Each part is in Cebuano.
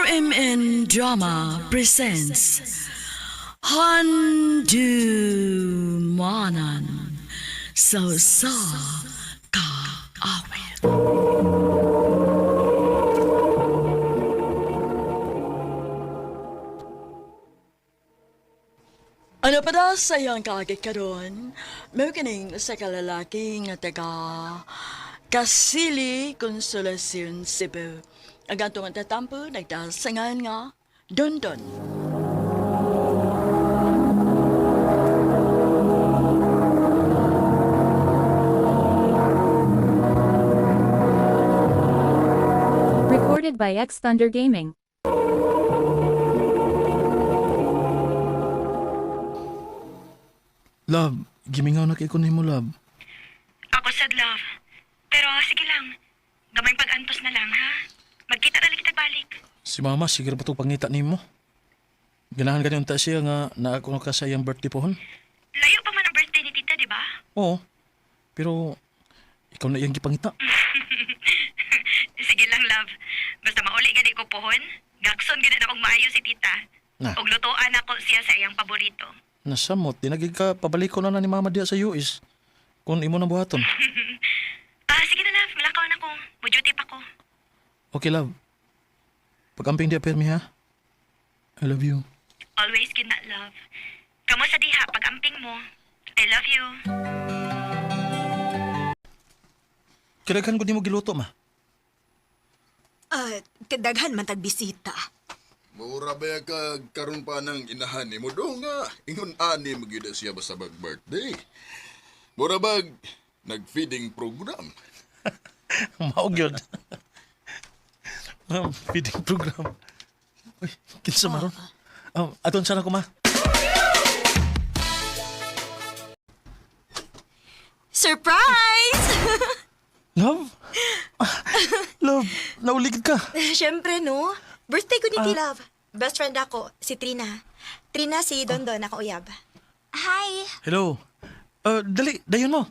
RMN Drama presents Handu Manan So Sa Kaawit. Ano pa daw sa iyang kaagit karon? May kining sa kalalaki nga taga Kasili Consolacion, Cebu. Ang gantong ang tatampo, nagdasangan nga Dondon. Recorded by X Thunder Gaming. Love, gimingaw na kay ko nimo, love. Ako sad love. Pero sige lang. Gamay pag-antos na lang ha. Magkita na lang kita balik. Si mama, siguro ba itong pangita nimo? Ganahan ka niyong ta siya nga naako ka sa iyang birthday pohon? Layo pa man ang birthday ni tita, di ba? Oo. Pero, ikaw na iyang gipangita. Sige lang, love. Basta mauli gani ko pohon. Gakson gani na akong maayo si tita. Na. Og lutuan ako siya sa iyang paborito. Nasamot, di naging ka, pabalik ko na na ni mama diya sa US. Kung imo na buhaton. Ah, sige na love, malakaw na ko. Mo-duty pa ko. Okay, love. Pag-amping diya, permi ha? I love you. Always gid na love. Kamo sa diha pag-amping mo. I love you. Kailangan ko di mo giluto, ma. Ah, kadaghan man tag bisita. Mura ba ka karon pa ng inahan ni mo do nga ingon ani magyud siya basta mag birthday. Mura bag nag-feeding program. Maog yun. Feeding program. Uy, kinsa maron? Aton sana ko, ma. Surprise! Love? Ah, love, nauligid ka. Siyempre, no? Birthday ko ni T-Love. Best friend ako, si Trina. Trina si Dondon, ako uyab. Hi! Hello. Dali, dayon mo.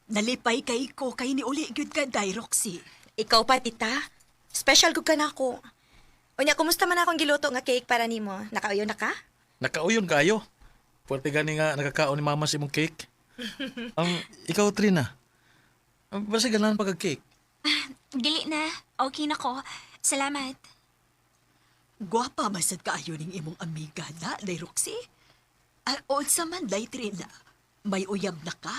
Nalipay kay ko kay ni uli gyud ka day Roxy. Ikaw pa, tita. Special gud ka na ako. Unya, kumusta man akong giluto nga cake para nimo? Nakauyo na ka? Nakauyon kayo. Puwerte gani nga nakakaon ni mama sa imong cake. Ikaw, Trina. Basta ganahan pa kag cake. Dili na. Okay na ko. Salamat. Gwapa man sad kaayo ning imong amiga na day Roxy. Ah, unsa man day Trina? May uyab na ka?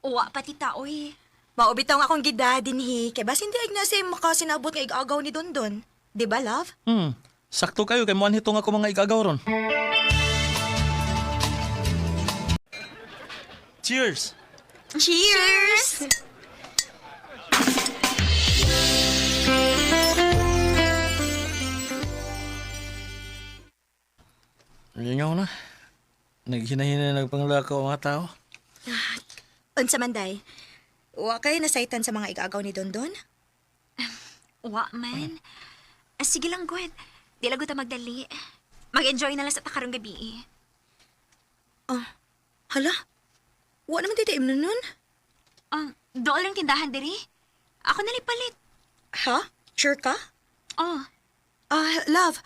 Uwa pa tita, oy. Maubitaw nga akong gida dinhi. Kay basin di ay na sa makasinabot nga igagaw ni Dondon. Di ba, love? Sakto kayo kay muanhi tong ako mga igagaw ron. Cheers. Cheers! Lingaw na. Naghinahina nagpanglakaw ang mga tao. Unsa man day? Wa kay nasaitan sa mga igagaw ni Dondon? Uwa man. Ah, sige lang, good. Di lagot ta magdali. Mag-enjoy na lang sa takarong gabi. eh. Hala? Wa naman tita imnon nun? Ah, dool lang tindahan diri. Ako nalipalit. Ha? Sure ka? Oh, Ah, love.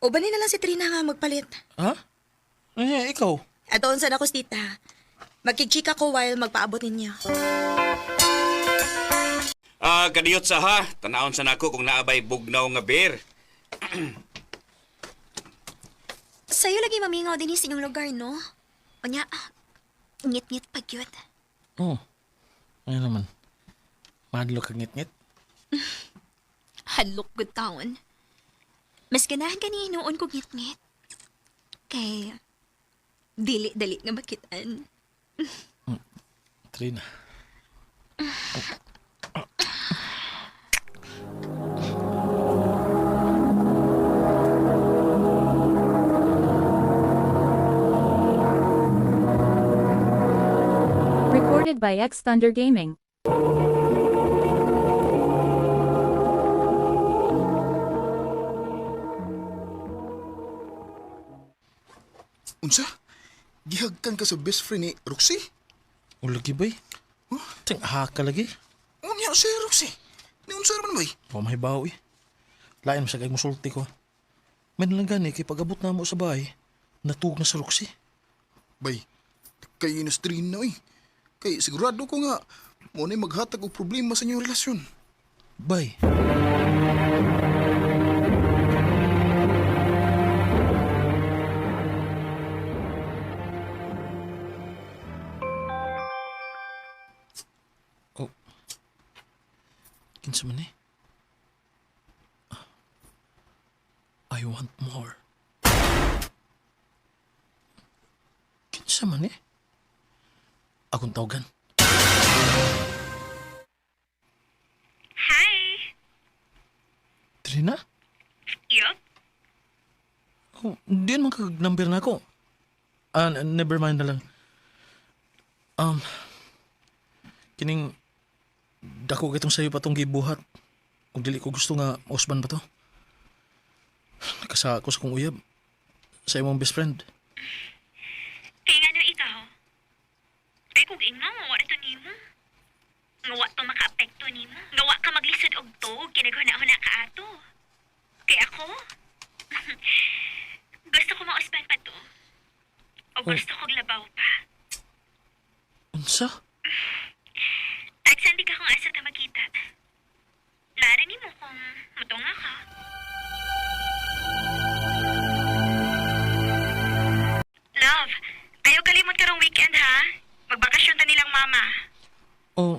Ubanin na lang si Trina nga magpalit. Ha? Eh, ikaw. Atoon sa ako si tita. Magkikchika ko while magpaabot ninyo. Ah, kadiyot sa ha. Tanawon sa nako kung naabay bugnaw nga beer. sa'yo lagi mamingaw din sa inyong lugar, no? Unya, ngit-ngit pag yun. Oh. Ano naman? Madlo kag ngit-ngit. Halok good taon. Mas ganahan ka ni noon ko ngit-ngit. Kay, dili-dali nga makitaan. Trina. Recorded by X Thunder Gaming. Unsa? Gihagkan ka sa best friend ni Roxy? Ulagi bay. Ting haka lagi. Unya si Roxy. Ni unsa naman bay? Wa mahibaw eh. Lain sa kay musulti ko. May nalang gani kay pag-abot na mo sa bahay, natug na sa Roxy. Bay, kay na Trina oy. Kay sigurado ko nga mo na maghatag og problema sa inyong relasyon. Bay. Oh. Kinsa man eh? I want more. Kinsa man eh? Akong tawagan. Hi! Trina? Yup. Oh, di man kag number na ako. Ah, never mind na lang. Um, kining dako kitong sayo pa tong gibuhat. Kung dili ko gusto nga mausban pa to. Nakasa ako sa kong uyab. Sa imong best friend. Kaya nga no ikaw. Ay kung inga, nga ito nimo. Nga wa to makaapekto nimo. Nga wa ka maglisod og tuog, kinaghuna-huna ka ato. Kaya ako, gusto ko mausban pa to. O gusto kong labaw pa. Unsa? Tagsan di ka kung asa ta magkita. Narinig mo kung mutunga ka. Love, ayaw kalimot karong weekend ha. Magbakasyon ta nilang mama. Oh,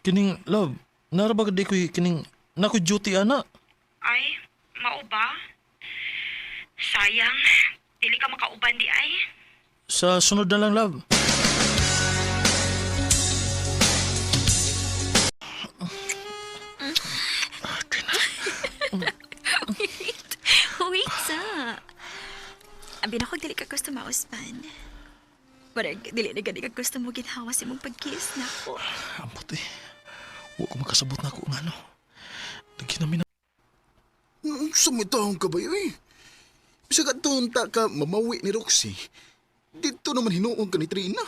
kining love. Narabag di ko'y kining nako duty ana. Ay, mao ba? Sayang, dili ka makauban di ay. Sa sunod na lang love. Wait. Wait sa. Abi na ko dili ka gusto mauspan. Parang dili na gani ka gusto mo ginhawa sa imong pag-kiss na ako. Ambot eh. Wa ko makasabot na ako nga ano. Nagkinamin na. Unsa may taong ka bay oy? Bisag adto unta ka mamawi ni Roxy. Dito naman hinuon ka ni Trina.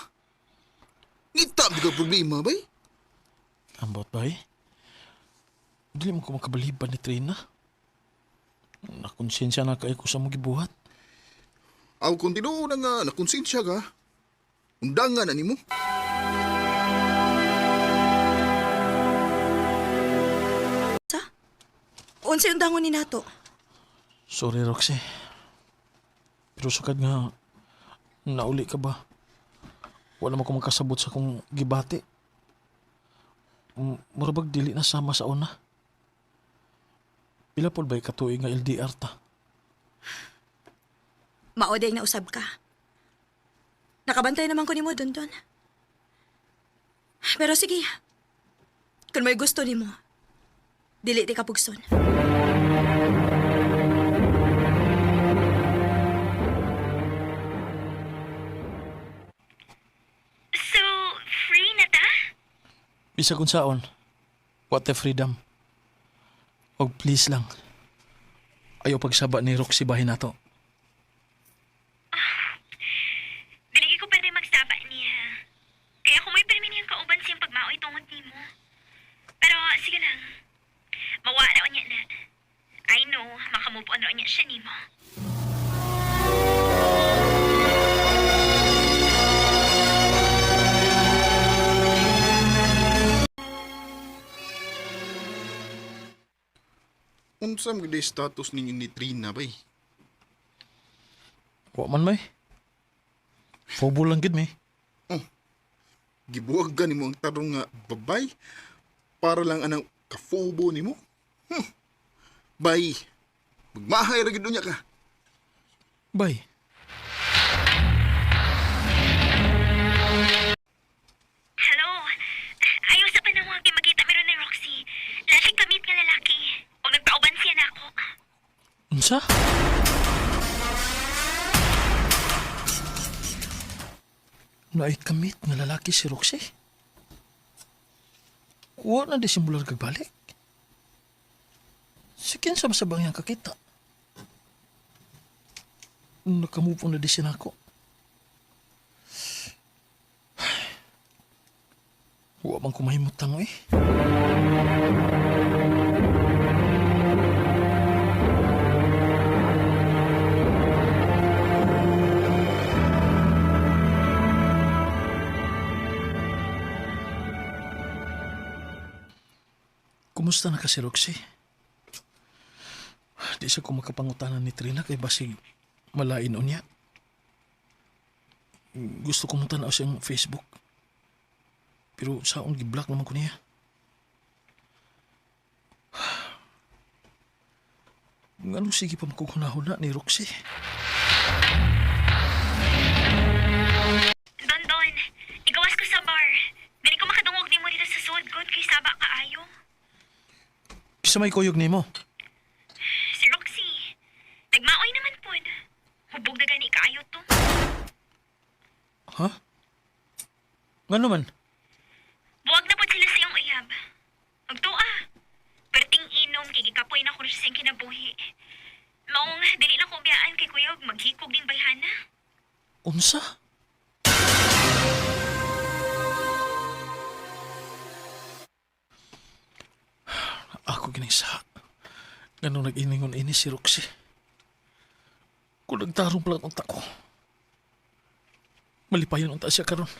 Ngita ba ka problema bay? Ambot bay. Dili mo ko makabaliban ni Trina. Nakonsensya na kay ko sa mong gibuhat. Aw kung tinuod na nga nakonsensya ka, undangan na nimo. Sa? Unsa yung dangon ni nato? Sorry, Roxy. Pero sukad nga, nauli ka ba? Wala mo ko makasabot sa kong gibati. Murabag dili na sama sa una. Pila pod ba'y katuig nga LDR ta? Maoday na usab ka. Nakabantay naman ko nimo don don. Pero sige. Kung may gusto nimo, dili di ka pugson. So, free na ta? Bisag unsaon, what the freedom. Og please lang. Ayaw pagsaba ni Roxy bahin nato. Dili ko pwede magsaba niya. Kaya kung may pirmi niyang kauban siyang pagmaoy tungod nimo. Pero sige lang. Mawa na unya na. I know, makamove on na unya siya nimo. Unsa man gyud status ninyo ni Trina bay? Wa man may. Fobo lang gid may. Gibuwag nimo ang tarong nga babay para lang anang kafobo nimo. Bay, magmahay ra gyud unya ka. Bay. Hello. Ayaw sa panawag kay magkita meron ni Roxy. Lasing kamit nga lalaki. O nagpauban siya na ako. Unsa? Naay kamit nga lalaki si Roxy. Wa na disimbular kagbalik. Si kinsa ba sa bang iyang kakita? Nakamove on na di siya nako. Wa man ko mahimutang eh. Kumusta na ka si Roxy? Di siya ko makapangutanan ni Trina kay basig malain unya. Gusto ko mong tanaw siyang Facebook. Pero saon gi-block naman ko niya. Nganong sige pa makughuna-huna ni Roxy? Don Don, igawas ko sa bar. Dili ko makadungog nimo dito sa sulod gud kay saba kaayo. Kisa may kuyog nimo. Si Roxy, nagmaoy naman pod. Hubog na gani kaayo to. Ha? Ngano man? Buwag na pod sila sa iyong uyab. Magtuwa. Perting inom kay gikapoy na ko sa iyang kinabuhi. Maong dili na ko biyaan kay kuyog maghikog ning bayhana. Unsa? Ako ginisa. Ganun nag-iningon ini si Roxy. Kung nagtarong pala ang ko. Malipayon ang taas siya karon.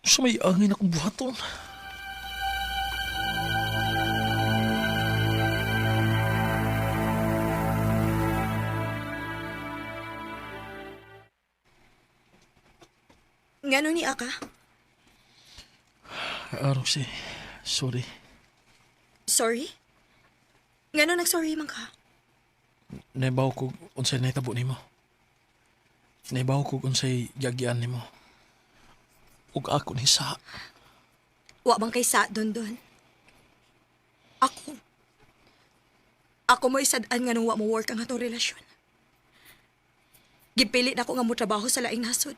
Sa may angin akong buhaton. Ngano ni aka? Ah, Roxy, sorry. Sorry? Ngano nag-sorry man ka? Naibaw ko unsay nahitabo nimo. Naibaw ko unsay giagian nimo. Ug ako ni sa Wa bang kay sa don don? Ako. Ako mo isad-an nga nung wa mo work ang atong relasyon. Gipili na ko nga mo trabaho sa laing nasod.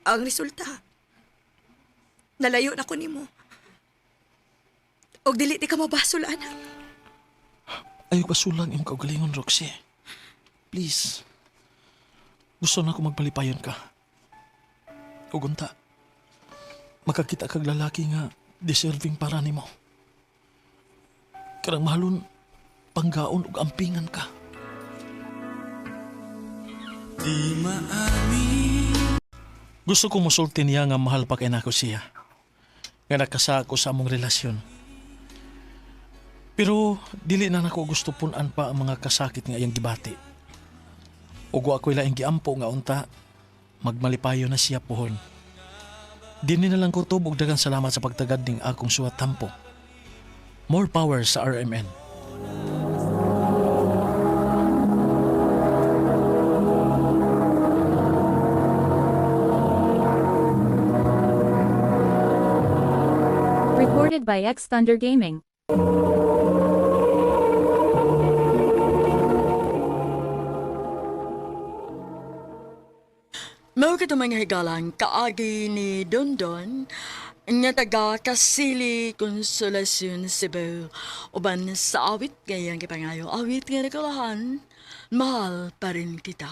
Ang resulta, nalayo na ko nimo. Og dili ti ka mabasol, anak. Ayaw basulang imong kaugalingon, Roxy. Please. Gusto na ko magpalipayon ka. Ug unta, makakita kag lalaki nga deserving para nimo. Karang mahalon, panggaon ug ampingan ka. Gusto ko musulti niya nga mahal pa kay nako siya. Nga nakasako sa among relasyon. Pero dili na nako gusto punan pa ang mga kasakit nga iyang gibati. Ug wa ko'y laing giampo nga unta, magmalipayo na siya pohon. Dinhi na lang ko tubog daghang salamat sa pagtagad ning akong suwat tampo. More power sa RMN. Recorded by X Thunder Gaming. Mao kito mga higalang kaagi ni Dondon nga taga Kasili Consolacion Cebu uban sa awit ngayang gipangayo awit nga nakalahan mahal pa rin kita.